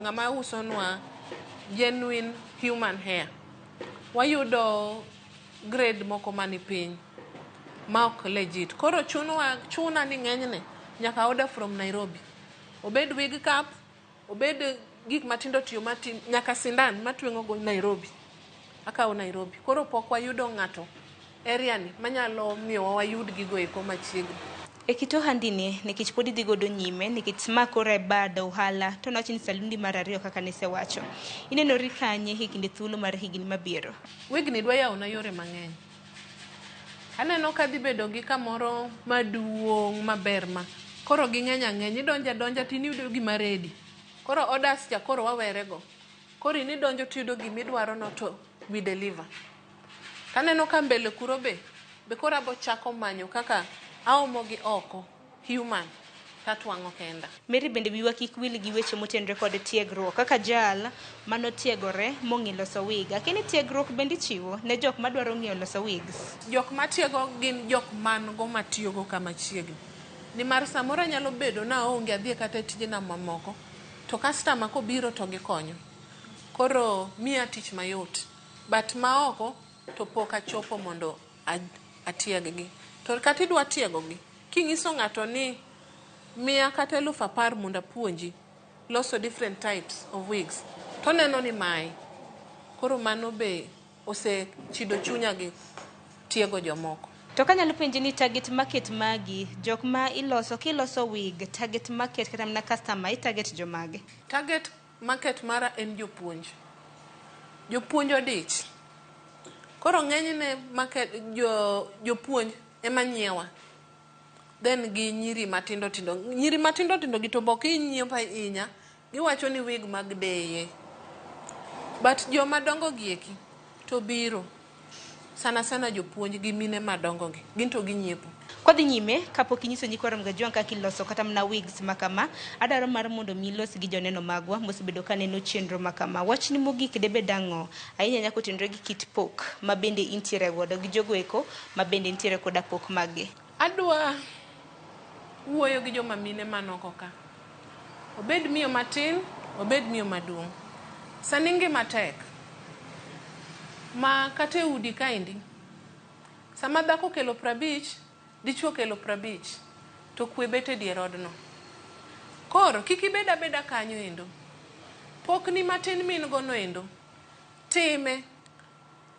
Ng'ama usonwa genuine human hair. Wayudo grade moko mani piny ma ok legit. Koro chunowa chuna ni ng'enyne nyaka order from Nairobi. Obed wig cap, obed gik matindo tiyo matin, nyaka sindan matweng'o go Nairobi. Akawo Nairobi. Koro pok wayudo ng'ato area ni manyalo miyowa wayud gigo eko machiegni. E kit ohandini, nikech pod idhi godo nyime, nikech ma koro e bad ohala, to nawach ni salundi mar ariyo kaka nisewacho. Inenori kanye e kinde thuolo mar higni mabiro? Wigni dwa yawona yore mang'eny. Aneno ka dhi bedo gi kamoro maduong' maber ma koro ging'eny ang'enya. Idonjo adonja to iyudo gima ready. Koro orders cha koro wawere go. Koro in idonjo tiyudo gimidwaro no to we deliver. Taneno ka mbele kuro be koro abo chako manyo kaka aomo gi oko human tatwang'o kenda. Mary bende wiwa kik wil gi weche motenore kod tiegruok kaka jal manotiegore mong'e loso wig. Akia ni tiegruok bende ichiwo ne jok madwaro ng'eyo loso wigs? Jok matiego gin jok man go matiyogo kama chiegni. Nimar samoro anyalo bedo ni aonge adhi kata e tijena mamoko to customer kobiro to gikonyo. Koro miya tich mayot. But maoko to pok achopo mondo atieg gi. To kata idwa tiego gi, king'iso ng'ato ni miya kata 10,000 mondo apuonji loso different types of wigs, toneno ni mae. Koro mano be osechido chunya gi tiego jomoko. To kanyalo penji ni target market magi, jok ma iloso, kiloso wig, target market kata mana customer, i target jomage? Target market mara en jopuonj. Jopuonj odich. Koro ng'enyne market, jopuonj ema nyiewa. Then gi nyiri matindo tindo. Nyiri matindo tindo gi to be ok hiny nyiepo ahinya. Giwacho ni wig mag deye. But joma dongo gi eki to biro. Sana sana jopuonj gi mine madongo gi. Gin to ginyiepo. Kwadhi nyime, kapok inyiso nyikwa Ramogi Ajwang' kaka iloso kata mana wigs ma kama, adwaro mar mondo mi ilos gi joneno magwa mosebedo ka neno chenro ma kama. Wachni mogik debed ang'o? Ahinya ahinya kotenore gi kit pok ma bende intiere godo gi jogo eko ma bende nitiere koda pok maggi. Adwa wuoyo gi joma mine man oko ka. Obed miyo matin, obed miyo maduong'. Sani ngima tek. Ma kata e udi kaendi, sama dhako okelo 50, dichuo okelo 50, to kwe bet e dier odno. Koro kik ibed abeda kanyo endo. Pokni matin ma in go no endo, time.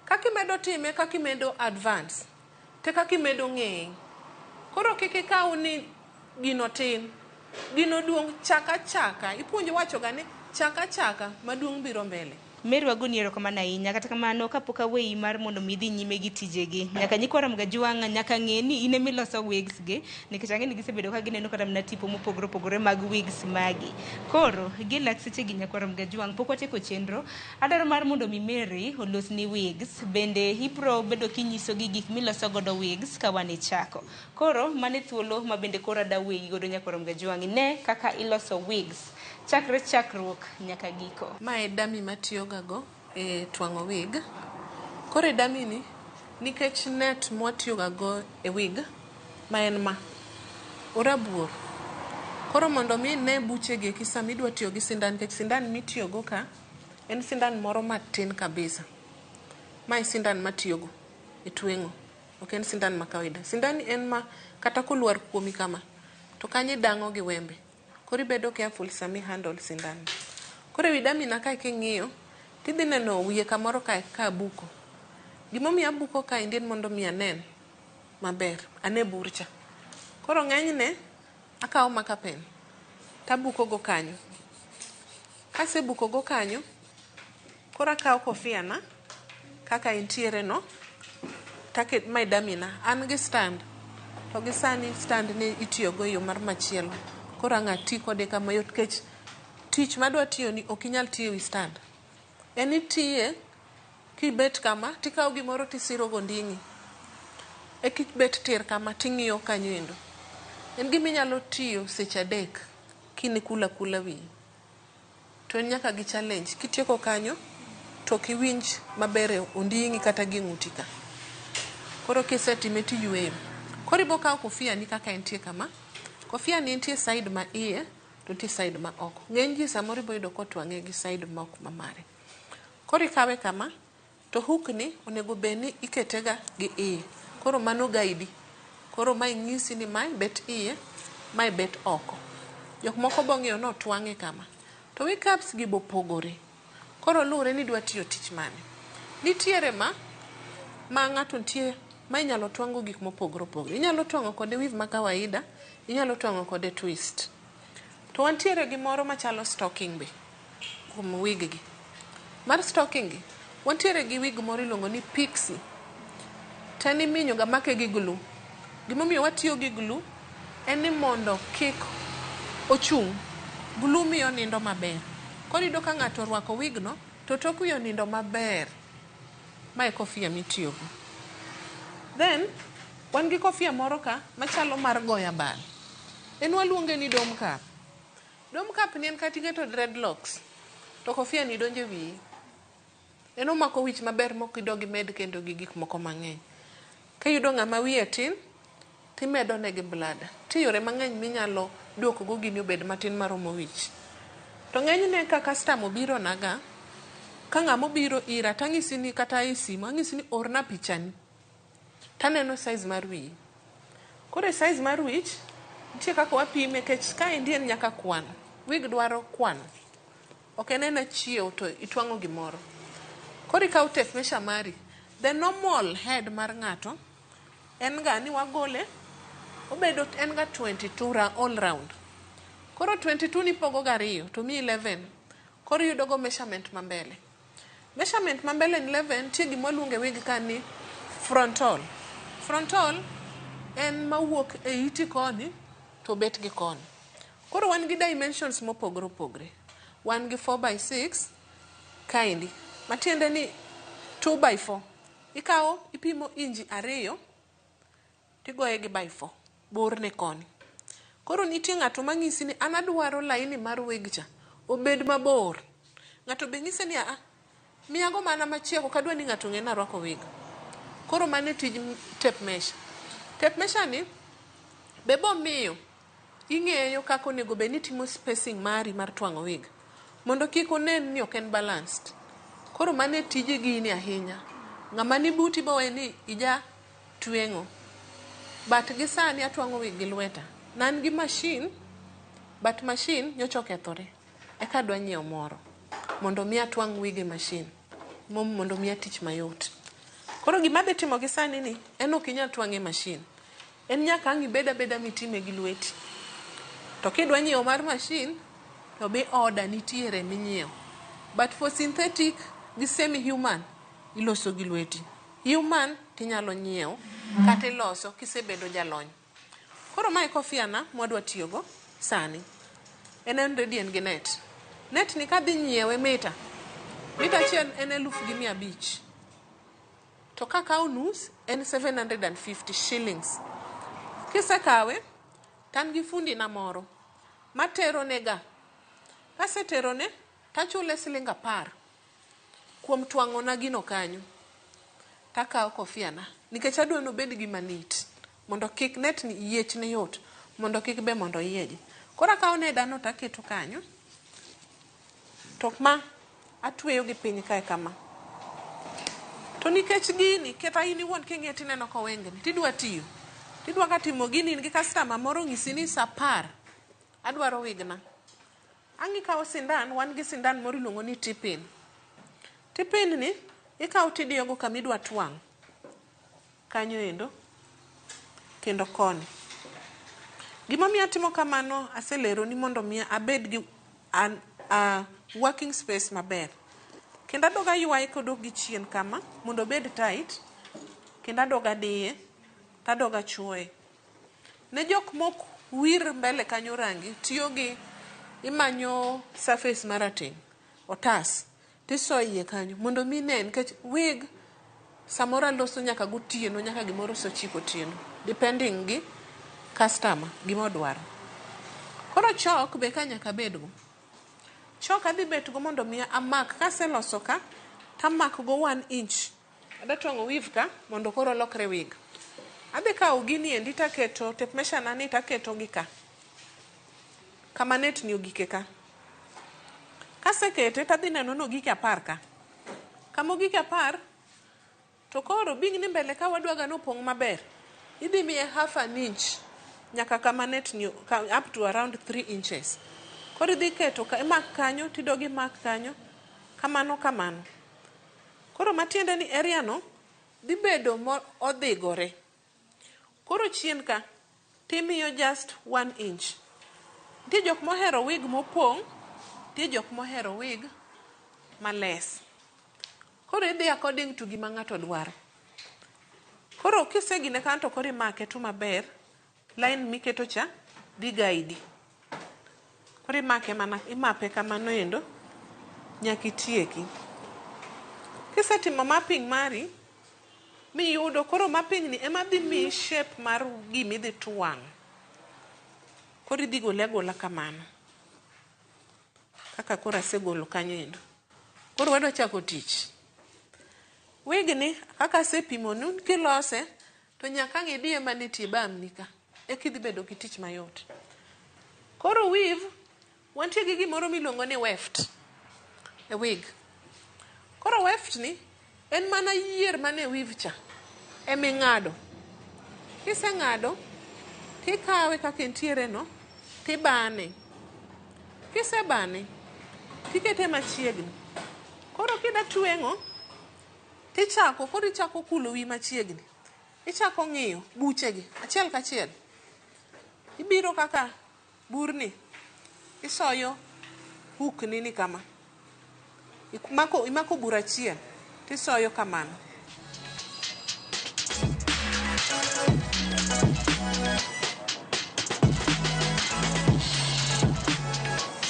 Kaka imedo time, kaka imedo advance, te kaka imedo ng'eye. Koro kik ikaw ni gino tin. Gino duong' chak achaka. Ipuonjo wacho ga ni chak achaka maduong' biro mbele. Mary wagoni erokamano ahinya. Kata kamano kapok aweyi mar mondo mi idhi nyime gi tijegi, nyaka nyikwa Ramogi Ajwang' nyaka ng'e ni in emiloso wigs gi, nikech ang'e ni gisebedo ka gineno kata mana tipo mopogore opogore mag wigs magi. Koro gi lak sechegi nyakwa Ramogi Ajwang' pok watieko chenro. Adwaro mar mondo mi Mary olosni wigs, bende ibro bedo kinyiso gi gik miloso godo wigs ka wan ichako. Koro mano e thuolo ma bende koro ada weyi godo nyakwa Ramogi Ajwang'. Ine kaka iloso wigs chakre chakruok nyaka giko. Ma e dummy matiyoga go e twang'o wig. Koro e dummy ni, nikech net mwatiyoga go e wig, ma en ma, orabuor. Koro mondo mi ine buche gi eki sama idwa tiyo gi sindan, nikech sindan mitiyogo ka, en sindan moro matin kabisa. Ma e sindan matiyogo e tweng'o. Ok en sindan ma kawaida. Sindan ni en ma kata kolwar kuomi kama, to kanyo idang'o gi wembe. Koro ibedo careful sama i handle sindan. Koro ewi dummy na kae king'iyo, tidhi neno wiye kamoro kae ka abuko. Gimomiyo abuko kaendi en mondo mi anen maber, ane burcha. Koro ng'enyne, akawo marker pen, tabuko go kanyo. Kasebuko go kanyo, koro akawo kofia na, kaka entiere no, mae dummy na. An gi stand, to gi sani stand ni itiyogo e yo mar machielo. Koro ang' ati kode kama yot nikech tich madwa tiyo ni ok inyal tiyo ewi stand. En itiye kibet kama tikawo gimoro tisiro go onding'i. Eka ibet tir kama ting'iyo kanyo endo. En gima inyalo tiyo seche 3 kin ikulo akula wiyi. To en nyaka gi challenge. Kitieko kanyo, to ok iwinj maber e onding'i kata gi ng'uti ka. Koro kisetime tiyweyo. Koro ibo kawo kofia ni kaka entie kama. Kofia ni nitie side ma iye. to nitie side ma oko. Ng'eny ji samoro ibo yudo kotwang'e gi side ma ok mamare. Koro ikawe kama, to hook ni onego bed ni iketega gi iye. Koro mano guide. Koro mae nyisi ni mae bet iye, mae bet oko. Jok moko bong'iyo ni otwang'e kama. To wig caps gi bopogore. Koro luwre ni idwa tiyo tich mane. Nitiere ma ng'ato nitie ma inyalo twang'go gik mopogore opogore. Inyalo twang'o kode weave ma kawaida, inyalo twang'o kode twist. To wantiere gi moro machalo stocking be kuom wig gi. Mar stocking gi, wantiere gi wig moro iluongo ni pixie. To en iminyo ga make gi glue. Gimomiyo watiyo gi glue en ni mondo kik ochung'. Glue miyo onindo maber. Koro iyudo ka ng'ato orwako wig no, to tok wiye onindo maber. Mae e kofia mitiyogo. Then, wan gi kofia moro ka machalo mar goyo abal. En waluonge ni dome cap. Dome cap ni en kata iketo dreadlocks, to kofia ni donjo e wiyi. En omako wich maber mok idog imed kendo gi gik moko mang'eny. Kiyudo ng'ama wiye tin, timedo ne gi blada. Nitie yore mang'eny minyalo duoko go gini obed matin maromo wich. To ng'enyne ka customer obiro naga, ka ng'ama obiro ira tang'isi ni kata e simu, ang'isi ni orna pichani. Taneno size mar wiyi. Koro e size mar wich, nitie kaka wapime nikech kaendi en nyaka kwan. Wig dwaro kwano. Ok en aena chiew to itwang'o gimoro. Koro ikawo tape measure mari. The normal head mar ng'ato en ga ni wagole, obedo en ga 22 all round. Koro 22 ni pogo gariyo to miyi 11. Koro iyudo go measurement ma mbele. Measurement ma mbele 11 nitie gima waluongo e wig ka ni frontal. Frontal en mawuok e iti koni to bet gi koni. Koro wan gi dimensions mopogore opogore. Wan gi 4 by 6 kaendi. Matiende ni 2 by 4. Ikawo ipimo inji 2 tigoye gi by 4 borne koni. Koro nitie ng'ato mang'isi ni an adwaro laini mar wig cha obed mabor. Ng'ato be ng'ise ni aa, miyago mana machiek ok adwa ni ng'ato ong'e ni arwako wig. Koro mano e tij tape measure. Tape measure ni be bomiyo ing'eyo kaka onego bed ni itimo spacing mari mar twang'o wig mondo kik onen ni ok en balanced. Koro mano e tij gini ahinya. Ng'ama ni buti bowe ni ija tweng'o. But gi sani atwang'o wig gi lweta. Ne an gi machine, but machine nyocha okethore. Eka adwa nyiewo moro mondo mi atwang' wig e machine mondo miya tich mayot. Koro gima adhi timo gi sani ni en ok inyal twang'e e machine. En nyaka ang' ibed abeda mitime gi lweti. To kidwa nyiewo mar machine to be order nitiere minyiewo. But for synthetic gi semi human iloso gi lweti. Human tinyalo nyiewo kata iloso kisebedo jalony. Koro mae kofia na mwadwa tiyogo sani. En already en gi net. Net ni kadhi nyiewe mita, mita achiel en 1500. To kakawo nus en 750 shillings. Kisekawe, to an gi fundi na moro matero ne ga. Kaseterone tachule siling 10 kuom twang'ona gino kanyo. Takawo kofia na nikech adwa ni obed gima neat mondo kik net ni yiech ne yot mondo kik be mondo oyieji. Koro akawo neda no taketo kanyo to ma atweyo gi piny kae kama. To nikech gini kata in iwuon king'iye tineno kowengni tidwa tiyo. Tidwa ka timo gini in gi customer moro onyisi ni saa 10 adwaro wigna. Ang' ikawo sindan, wan gi sindan moro iluongo ni T-pin. T-pin ni ikawo tidiyo go kama idwa twang'. Kanyo endo kendo koni. Gimomiyo atimo kamano aseleroni mondo mi abed gi an a working space maber. Kendo adog aywaye kodok gi chien kama mondo obed tight kendo adog adiye tadog achuoye. Ne jok mok wir mbele kanyo rangi tiyo gi imanyo surface marateng', otas tisoyo iye kanyo mondo mi inen nikech wig samoro aloso nyaka gotieno nyaka gimoro saa 9 otieno depending gi customer gima odwaro. Koro chalk be ka nyaka abedgo. Chalk adhi bet go mondo mi amak kaseloso ka tamak go 1 inch. Adwa twang'o weave ka mondo koro olokre wig. Adhi kawo gini endi taketo tape measure na ni taketo gi ka. kama net ni ogike ka. Kasekete tadhi neno ni ogike 10 ka. Kama ogike 10 to koro bing ni mbele ka wadwaga ni opong' maber. Idhi miye half an inch nyaka kama net ni up to around 3 inches. Koro idhi keto imak kanyo tidog imak kanyo kamano kamano. Koro matiende ni area no dhi bedo modhigore. Koro chien ka timiyo just 1 inch. Nitie jok mohero wig mopong', nitie jok mohero wig maless. Koro idhi according to gima ng'ato dwaro. Koro kisegine kanyo to koro imake tu maber, line miketo cha dhi guide. Koro imake mana imape kamano endo nyaka itieki. Kisetimo mapping mari miyudo koro mapping ni ema dhi miyi shape mar gimidhi twang'o. Koro idhi gole agola kamano. Kaka koro asegolo kanyo endo. Koro wadwa chako tich. Wig ni kaka asepimonu kilose to nyaka ang' idiye mana e tie bamni ka eka idhi bedo gi tich mayot. Koro weave wantie gi gimoro miluongo ni weft e wig. Koro weft ni en mana yier mane weave cha eming'ado. Kiseng'ado tikawe kaka entiere no tibane. Kisebane tikete machiegni. Koro kida tweng'o tichako koro ichako kulo wiyi machiegni. Ichako ng'iyo buchegi achiel kachiel. Ibiro kaka burni isoyo hook ni ni kama. Imako bur achiel tisoyo kamano.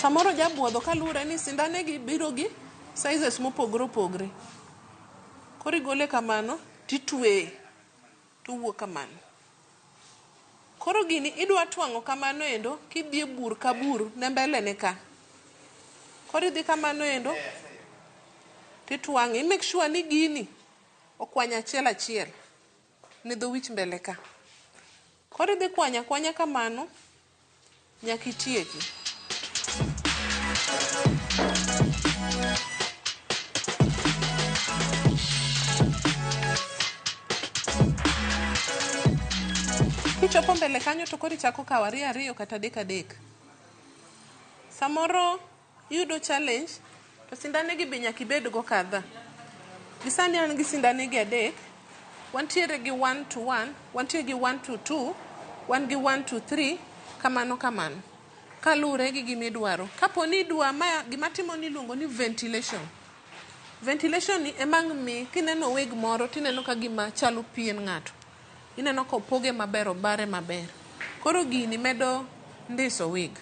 Samoro jabuodho kaluwore ni sindane gi biro gi sizes mopogore opogore. Koro igole kamano titweye towuok kamano. Koro gini idwa twang'o kamano endo kidhi e bur ka bur ne mbele ne ka. Koro idhi kamano endo titwang'e. I make sure ni gini okwanyo achiel achiel ne dho wich mbele ka. Koro idhi kwanyo akwanya kamano nyaka itieki. Kichopo mbele kanyo to koro ichako kawo ariyo ariyo kata adek adek. Samoro iyudo challenge to sindane gi be nyaka ibed go kadhaa. Gi sani an gi sindane gi adek, wantiere gi 1 to 1, wantie gi 1 to 2, wan gi 1 to 3, kamano kamano. Kaluwore gi gima idwaro. Kapo ni idwa ma gima timo ni iluongo ni ventilation. Ventilation ni ema ang' mi kineno wig moro tineno ka gima chalo pien ng'ato. Ineno ka opoge maber obare maber. Koro gini medo ndiso wig.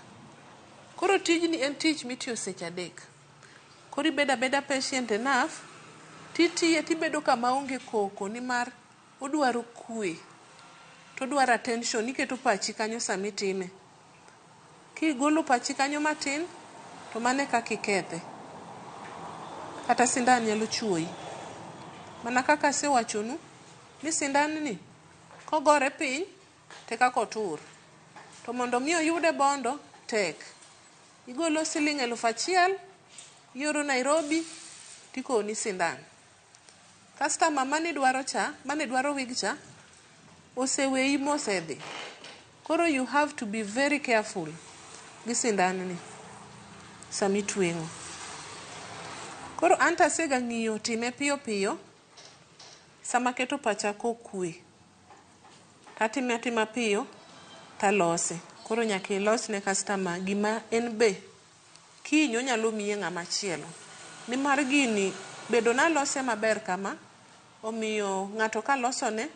Koro tijni en tich mitiyo seche adek. Koro ibedo abeda patient enough titiye tibedo kama onge koko nimar odwaro kwe. To odwaro attention iketo pachi kanyo sama itime. Kigolo pachi kanyo matin to mano e kaka ikethe. Kata sindan nyalo chuoyi. Mana kaka asewachonu ni sindan ni kogore piny to kaka otur. To mondo mi oyude bondo tek. Igolo siling 1000 ioro Nairobi tikowoni sindan. Customer mane dwaro cha, mane dwaro wig cha oseweyi mosedhi. Koro you have to be very careful gi sindan ni sama itweng'o. Koro anto asega ng'iyo time piyo piyo sama aketo pacha kokwe. Tatime atima piyo talose. Koro nyaka ilos ne customer gima en be kiny onyalo miye ng'ama chielo. Nimar gini bedo nalose maber kama omiyo ng'ato kalosone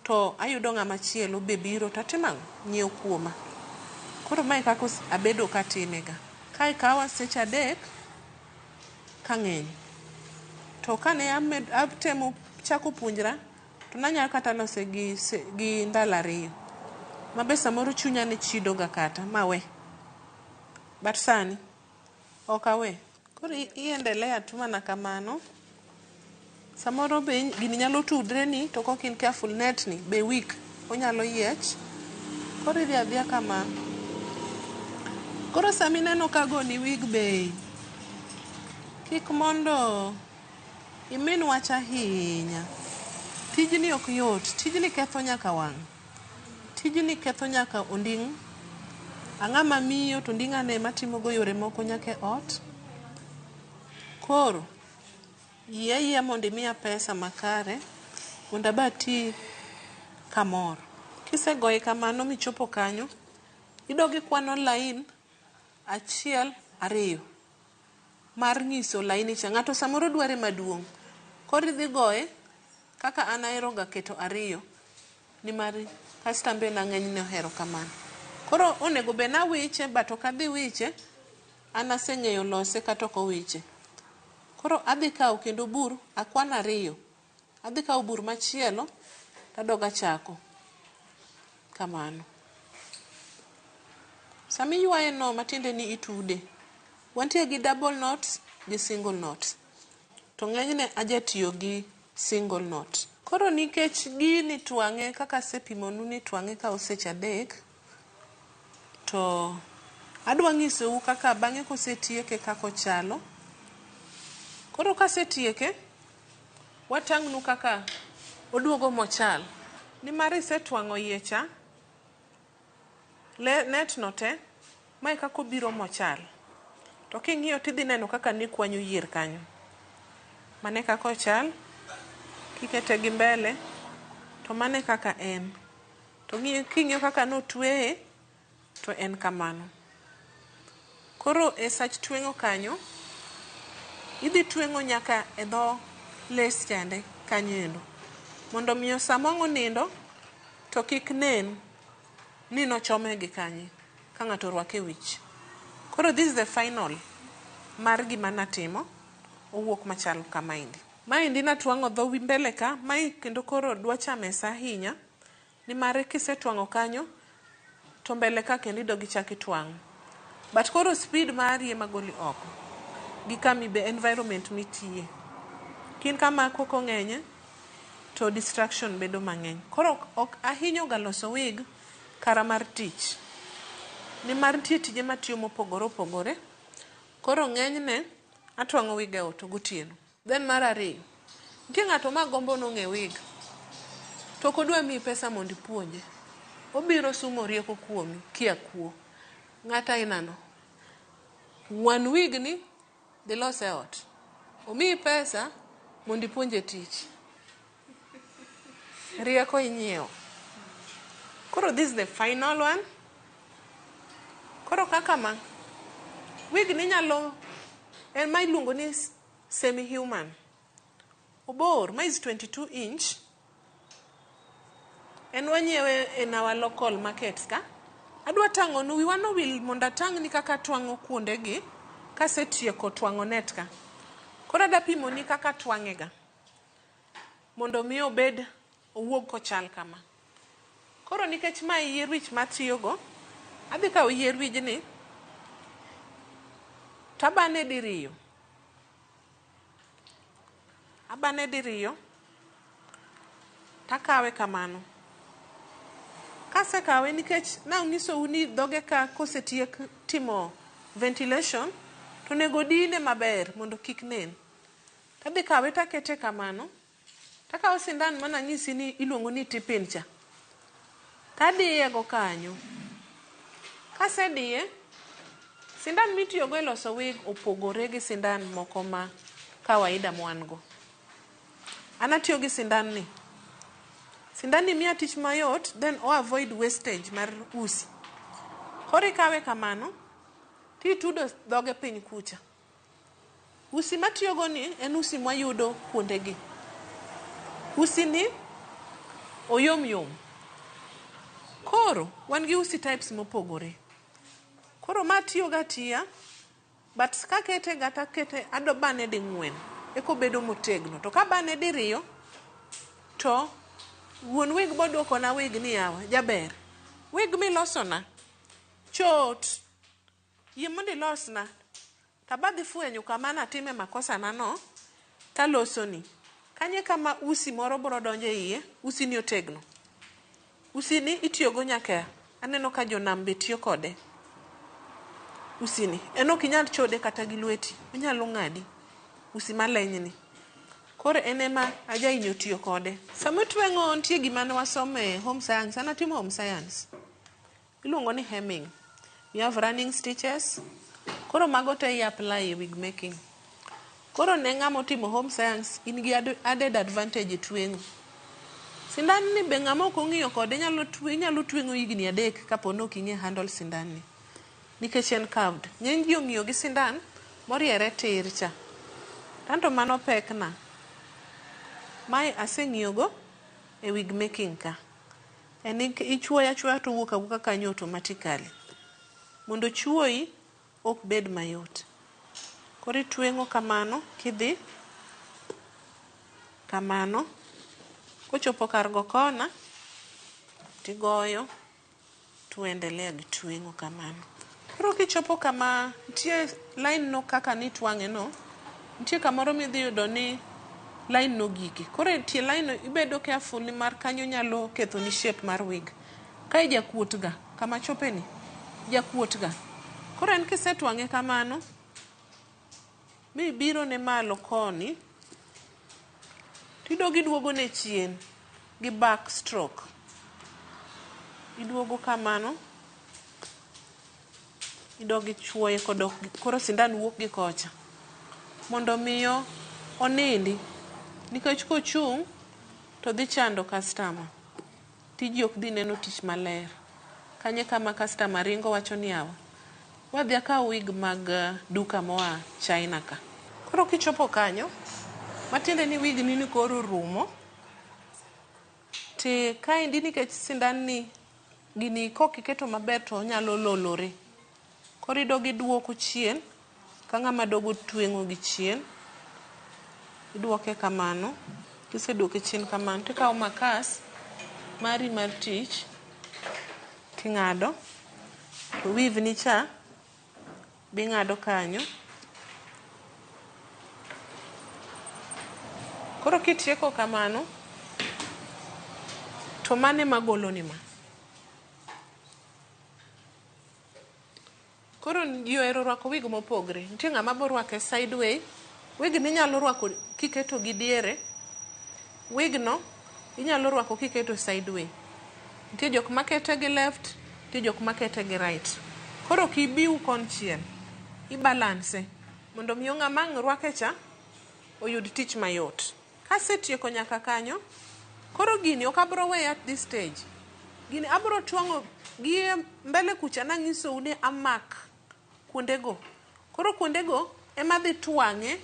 to ayudo ng'ama chielo be biro tatimo ang'o? Nyiewo kuoma. Koro mae kaka abedo katime ga. Kae kawa seche adek kang'eny. To kane atemo chako puonjra to nanyalo kata lose gi ndalo ariyo. Mabe samoro chunya ne chido ga kata mawe. But sani ok awe. Koro iendelea tu mana kamano. Samoro be gini nyalo tudre ni to kok in careful net ni be weak onyalo yiech. Koro idhi adhiya kamano. Koro sama ineno ka agoni wig be, kik mondo imin wach ahinya. Tijni ok yot, tijni ketho nyaka wang'. Tijni ketho nyaka onding'. Ang'ama miyo to onding'ane ema timogo yore moko nyaka e ot. Koro, yie ayieya mondo imiya pesa makare mondo abe ati kamor. Kisegoye kamano michopo kanyo, idog ikwano lain achiel, ariyo mar nyiso laini cha. Ng'ato samoro dware maduong'. Koro idhi goye kaka an ahero ga keto ariyo nimar kastembe na ng'enyne ohero kamano. Koro onego bed ni awiche but ok adhi wiche, an aseng'eyo lose kata ok owiche. Koro adhi kawo kendo bur, akwano ariyo. Adhi kawo bur machielo tadog achako. Kamano. Sama iywaye no matiende ni itude. Wantie gi double knots gi single knots. To ng'enyne aja tiyo gi single knot. Koro nikech gini twang'e kaka asepimonu ni twang'e kawo seche 3, to adwa nyisou kaka bang'e kosetieke kaka ochalo. Koro kasetieke, watang'nu kaka oduogo mochal. Nimar isetwang'o iye cha, net no te, mae kaka obiro mochal. To king'iyo tidhi neno kaka nikwanyo yier kanyo. Mano e kaka ochal, kikete gi mbele, to mano e kaka en. To king'iyo kaka notweye, to en kamano. Koro e sach tweng'o kanyo, idhi tweng'o nyaka e dho les chande kanyo endo. Mondo miyo sama ang' onindo, to kik nen ni nochome gi kanye ka ng'ato orwake e wich. Koro this is the final mar gima natimo, owuok machal kamaendi. Maendi natwang'o dho mbele ka, mae kendo koro dwa chame sa ahinya, nimar kisetwang'o kanyo, to mbele ka kendo idog ichak itwang'o. But koro speed mari ema goli oko. Gi kama ibe environment mitiye. Kin kama koko ng'enye, to distraction bedo mang'eny. Koro ok ahinyo ga loso wig kara mar tich. Nimar nitie tije matiyo mopogore opogore. Koro ng'enyne, atwang'o wig e ot gotieno. Then mar ariyo, nitie ng'ato ma gombo nong'e wig, to ok odwa miyi pesa mondo ipuonje. Obiro sumo rieko kuomi kia kuo. Ng'at aina no, ng'wan wig ni, dhi lose e ot. Omiyi pesa mondo ipuonje tich. Rieko inyiewo. Koro this is the final one. Koro kaka ma, wig ni nyalo, en ma iluongo ni semi-human. Obor, ma is 22 inch. En wanyiewe in our local markets ka. Adwa tang'onu, wiwa nowil mondo atang'ni kaka atwang'o kuondegi kasetieko twang'o net ka. Koro adwa pimoni kaka atwang'e ga. Mondo mi obed owuog kochal kama. Koro nikech mae yie wich matiyogo, adhi kawo yie wijni tabane diriyo. Abane diriyo, takawe kamano. Kasekawe nikech nanyisou ni dhoge ka kosetiek timo ventilation, to onego dine maber mondo kik nen. Tadhi kawe takete kamano, takawo sindan mananyisi ni iluongo ni T-pin cha. Tadiye go kanyo. Kasediye, sindan mitiyogo e loso wig opogore gi sindan moko ma kawaida mwan go. An atiyo gi sindan ni. Sindan ni miya tich mayot then o avoid wastage mar usi. Koro ikawe kamano, titudo dhoge piny kucha. Usi matiyogo ni en usi mwayudo kuonde gi. Usi ni oyom yom. Koro wan gi usi types mopogore. Koro ma tiyo ga atiya, but kakete ga takete ado bane ding'wen eka obedo motegno. To kabane diriyo, to wuon wig boduokona wig ni yawa, jaber, wig milosona chot, yie mondo ilosna. Tabadhi fwenyo kama natime makosa na no, talosoni. Kanyo e kama usi moro biro donjo e iye, usi ni otegno. Usi ni itiyogo nyaka, aneno ka jonam be tiyo kode. Usi ni en ok inyal chode kata gi lweti, onyalo ng'adi. Usi maleny ni. Koro en ema ajahinyo tiyo kode. Sama itweng'o nitie gima ne wasomo e home science, an atimo home science. Iluongo ni hemming. We have running stitches. Koro mago te i apply e wig making. Koro ne ng'ama otimo home science, in gi added advantage e tweng'o. Sindan ni be ng'ama ok ong'iyo kode nyalo twe, inyalo tweng'o higni 3 kapo ni ok ing'e handle sindan ni. Nikech en curved. Ng'eny ji ong'iyo gi sindan moriere tir cha. Anto mano pek na. Mae aseng'iyo go e wig making ka. En ichuoyo achuoya to owuok awuoka kanyo automatically. Mondo ochuoyi ok bed mayot. Koro itweng'o kamano kidhi kamano. Kochopo kar go kona tigoyo tuendelea gi tweng'o kamano. Koro kichopo kama nitie line no kaka nitwang'e no, nitie kamoro midhi yudo ni line no gike. Koro e tie line no ibedo careful nimar kanyo nyalo ketho ni shape mar wig. Kae jakuot ga, kama chope ni, jakuot ga. Koro en kisetwang'e kamano, mibiro ne malo koni, tidog iduogo ne chien gi back stroke. Iduogo kamano, idog ichuoye kodok, koro sindan wuok gi kocha. Mondo miyo onindi, nikech kochung' to dhi chando customer. Tiji ok dhi neno tich maler. Kanyo e kama customer ringo wacho ni yawa, wadhi akaw wig mag duka moa China ka. Koro kichopo kanyo, matiende ni wig ni koro orumo, ti kaendi nikech sindan ni gini kok iketo maber to onyalo lolore. Koro idog iduoko chien, ka ng'ama dogo tweng'o gi chien. Iduoke kamano. Kiseduoke chien kamano, tikawo makas mari mar tich, ting'ado. To weave ni cha, bing'ado kanyo. Koro kitieko kamano, to mano ema golo ni ma. Koro ji ohero rwako wig mopogre. Nitie ng'ama borwake sideway. Wig ni inyalo rwako kiketo gi diere. Wig no inyalo rwako kiketo sideway. Nitie jok makete gi left, nitie jok makete gi right. Koro ok ibiw konchiel, i balance mondo miyo ng'ama ang' rwake cha oyud tich mayot. Kasetieko nyaka kanyo, koro gini ok abro weye at this stage. Gini abro twang'o gi mbele kucha nang'isou ni amak kuondego. Koro kuondego ema dhi twang'e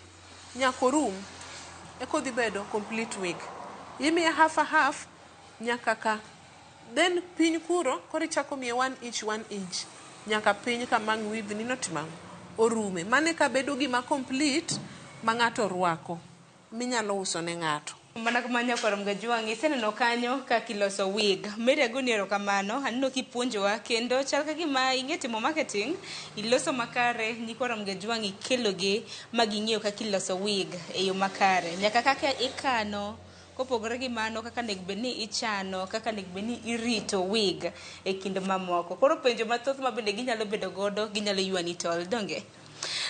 nyaka orum. Eka odhi bedo complete wig. Imiye half a half nyaka ka. Then piny kuro koro ichako miye 1 inch 1 inch nyaka piny kama ang' weave ni notimo ang'o? Orume. Mano eka bedo gima complete ma ng'ato rwako minyalo uso ne ng'ato. Mana kamano nyakwar Mgajwang', iseneno kanyo kaka iloso wig. Mary agoni erokamano, aneno kipuonjowa kendo chal ka gima ing'e timo marketing, iloso makare, nyikwar Mgajwang' ikelogi ma ging'eyo kaka iloso wig e yo makare. Nyaka kaka ikano, kopogore gi mano kaka onego bed ni ichano, kaka onego bed ni irito wig e kind mamoko. Koro penjo mathoth ma bende ginyalo bedo godo, ginyalo ywani tol, donge?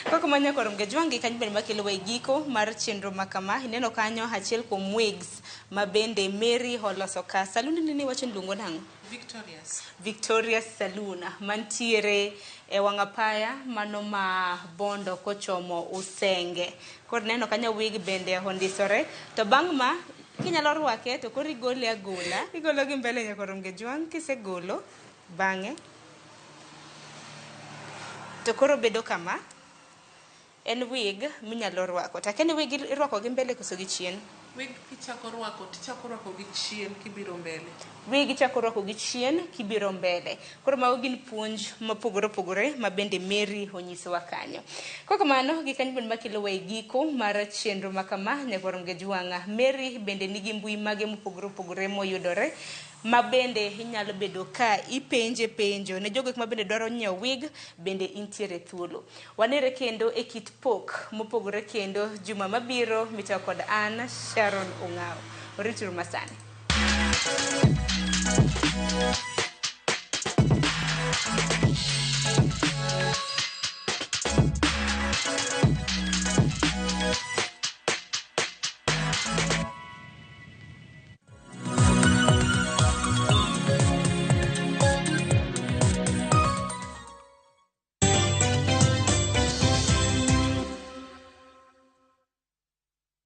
Kaka ma nyakwar Mgajwang' gi kanyo bende makelowa e giko mar chenro ma kama. Ineno kanyo achiel kuom wigs ma bende Mary oloso ka. Salon ni iwacho ni iluongo nang'o? Victorious. Victorious Saloon mantiere e wang' apaya mano ma Bondo kochomo Usenge. Koro ineno kanyo wig bende ondisore. To bang' ma kinyalo rwake to koro igole agola. Igolo gi mbele nyakwar Mgajwang' kisegolo bang'e to koro bedo kama. En wig minyalo rwako. To akia ni wig irwako gi mbele koso gi chien? Wig kichako rwako, tichako rwako gi chien kibiro mbele. Wig ichako rwako gi chien kibiro mbele. Koro mago gin puonj mopogore opogore ma bende Mary onyisowa kanyo. Kok kamano, gi kanyo bende makelowa e giko mar chenro ma kama nyakwar Mgajwang'. Mary bende nigi mbui mage mopogore opogore moyudore ma bende inyalo bedo ka ipenje penjo ne jogo ma bende dwaro nyiewo wig bende intiere thuolo. Wanere kendo e kit pok mopogore kendo juma mabiro mitayo kod an Sharon Ong'awo. Orituru masani.